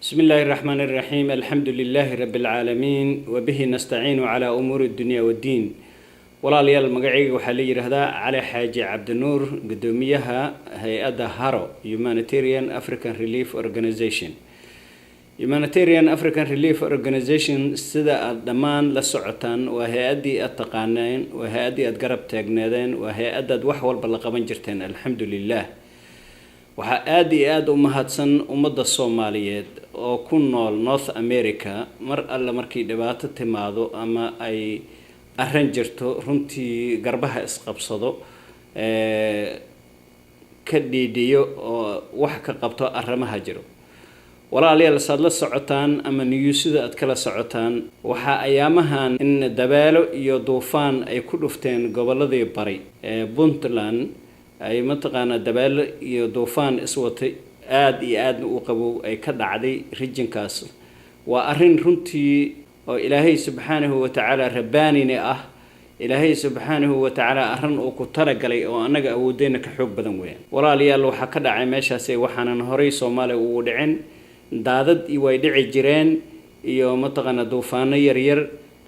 بسم الله الرحمن الرحيم، الحمد لله رب العالمين، وبه نستعين على أمور الدنيا والدين. Walaalayaal, magacayga waxaa la yidhaahdaa Cali Xaaji Cabdinuur, guddoomiyaha hay-adda HARO, Humanitarian African Relief Organization. Humanitarian African Relief Organization, sida aada dhammaan la socotaan, waa hay-addii aada taqaaneen, waa hay-addii aada garab taagneedeen, waa hay-addaad wax walba la qaban jirteen. Alxamdu lilah. Waxaa aada iyo aada u mahadsan ummadda Soomaaliyeed oo ku nool North America. Mar alle markii dhibaato timaado ama ay arran jirto, runtii garbaha isqabsado, ka dhiidhiyo oo wax ka qabto arrimaha jiro. Walaalayaal, saad la socotaan ama newsida aad kala socotaan, waxaa ayaamahan in dabeelo iyo duufaan ay ku dhufteen gobolladii bari ee Puntland. Ay mataqaanaa dabeelo iyo duufaan iswatay, aada iyo aadna u qabow, ay ka dhacday regionkaas. Waa arrin runtii oo Ilaahay subxaanahu watacaala rabbaanina ah, Ilaahay subxaanahu watacaala arrin uu ku talagalay oo annaga awoodeyna ka xoog badan weeyaan. Walaalayaal, waxaa ka dhacay meeshaasi waxaanan horay Soomaaliya ugu dhicin. Daadad iyo way dhici jireen iyo mataqaanaa duufaano yaryar,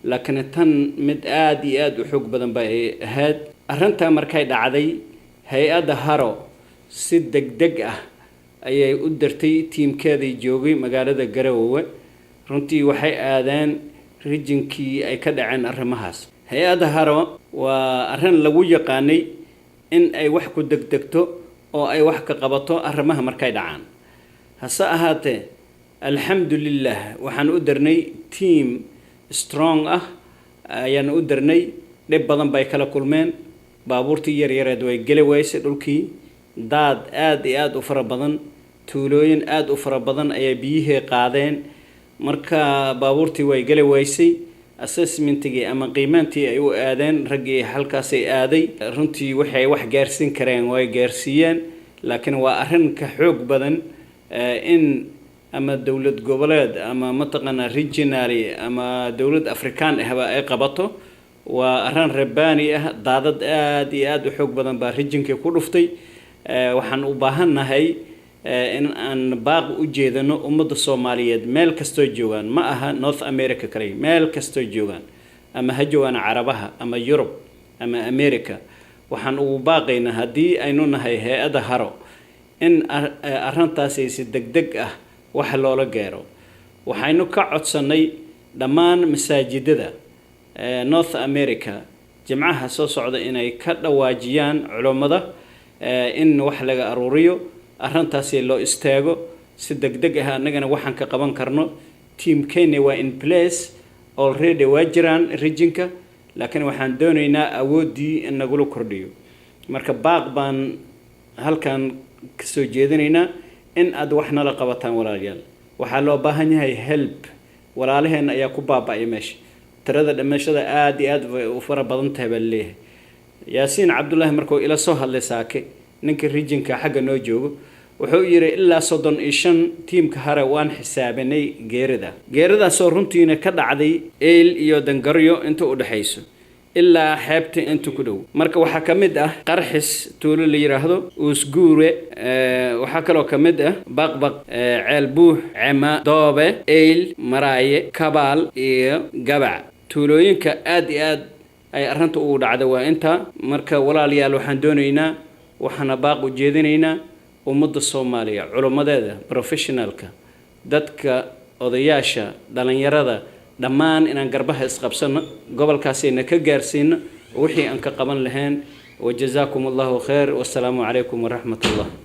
laakiin tan mid aada iyo aada u xoog badan ba ay ahayd. Arrintaa markay dhacday, hay-adda HARO si deg deg ah ayay u dirtay tiimkeedii joogay magaalada Garowe. Runtii waxay aadeen regionkii ay ka dhaceen arrimahaas. Hay-adda HARO waa arrin lagu yaqaanay in ay wax ku degdegto oo ay wax ka qabato arrimaha markay dhacaan. Hase ahaatee, alxamdu lilah, waxaan u dirnay team strong ah ayaan u dirnay. Dhib badan bay kala kulmeen. Baabuurtii yaryareed way geli waysay dhulkii. Daad aada iyo aada u fara badan, tuulooyin aada u fara badan ayaa biyihii qaadeen. Marka baabuurtii way geli waysay. Assessmentigii ama qiimaantii ay u aadeen raggii halkaasay aaday, runtii waxay wax gaarsiin kareen way gaarsiiyeen, laakiin waa arrin ka xoog badan in ama dowlad goboleed ama mataqaanaa regionally ama dowlad Afrikaan ahba ay qabato. Waa arrin rabbaani ah. Daadad aada iyo aada u xoog badan baa regionkii ku dhuftay. Waxaan u baahannahay in aan baaq u jeedano ummadda Soomaaliyeed meel kastoo joogaan. Ma aha North America kale, meel kastoo joogaan, ama ha joogaan Carabaha ama Yurub ama America. Waxaan ugu baaqaynaa, haddii aynu nahay hay-adda HARO, in arrintaasi si deg deg ah wax loola gaaro. Waxaynu ka codsannay dhammaan masaajidada North America Jimcaha soo socda inay ka dhawaajiyaan culummada in wax laga aruuriyo, arrintaasi loo istaago si deg deg ah. Annagana waxaan ka qaban karno, team kenya waa in place already, waa jiraan regionka, laakiin waxaan doonaynaa awooddii in nagula kordhiyo. Marka baaq baan halkan kasoo jeedinaynaa in aad wax nala qabataan. Walaalayaal, waxaa loo baahan yahay help. Walaalaheen ayaa ku baaba-ay meesha. Tirada dhimashada aada iyo aad bay u fara badan tahay baa laleeyahay. Yaasiin Cabdullaahi markuu ila soo hadlay saake, ninka regionka xagga noo joogo, wuxuu yidhi ilaa 35 tiimka HARO waan xisaabinay geerida. Geeridaasoo runtiina ka dhacday Eyl iyo Dangaryo inta u dhexayso ilaa xeebta inta ku dhow. Marka waxaa ka mid ah Qarxis tuulo la yidhaahdo, Uusguure, waxaa kaloo ka mid ah Baqbaq, Ceel Buux, Cema, Doobe, Eyl, Maraaye, Kabaal iyo Gabac. Tuulooyinka aada iyo aad ay arrinta ugu dhacda waa intaa. Marka walaalayaal, waxaan doonaynaa, waxaana baaq u jeedinaynaa ummadda Soomaaliya, culummadeeda, professionalka, dadka odayaasha, dhalinyarada, dhammaan inaan garbaha isqabsano, gobolkaasayna ka gaarsiino wixii aan ka qaban lahayn. Wajazaakum Allahu khayr, wasalaamu calaykum waraxmat ullah.